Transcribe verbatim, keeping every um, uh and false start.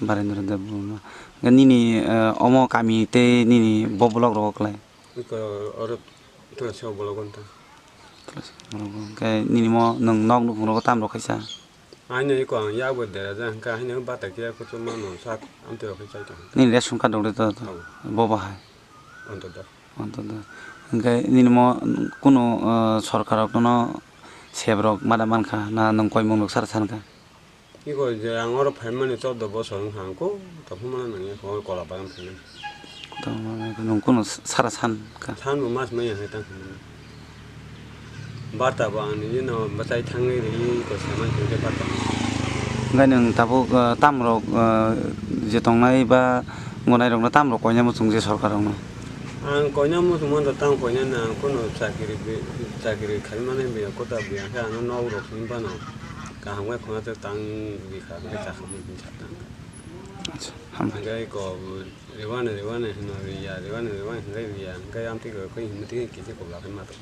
Barendra Debbarma. Nini, eh, omo kami tei nini bo block rogo klai? Iko oro Tulasio block on ta. Tulasio block on. Khe nini mo nwng nok nukhung rogo tam rok khaisa? Aino iko ang yak bo dera ja hwnkha, haino bata kiya kuchuk mano sak amtwi rok khai chai tong. Nini ration card rok de to, to. Oh. Bo bahai. Ontodoi. Ontodoi. Hwnkhe nini mo kunu, uh, sorkar rok no sebrok mada mankha na nwng koimung rok sara sankha? Iko je ang oro phaimani chordo bosor wngkha ang ko tongphuru mano nangya ko kola bagan phaimani. Tongmani nwng kunu sara sankha? Sanbo mas maya hai tang kha. Barta bo ang nini no bachai thangwi rwi ko samai hwnkhe barta. Hwnkhe nwng tabuk, uh, tamrok, uh, je tongnai ba gwnai rokno tamrok koina muchung je sorkar rokno? Ang koina muchung mano tang koina na ang kono chakiri bi-, chakiri khaimani biya kota biya khe ano nok rok hwnwi bano kaham khe khuna tang bikha khe chakhamung hwnwi sa tang. Acha, hambai. Hwnkhe ko rwani rwani hwnwi ya, rwani rwani hwnwi ya, hwnkhe amtwi ko khe hwnwi twi kisa kobla khe ma tong.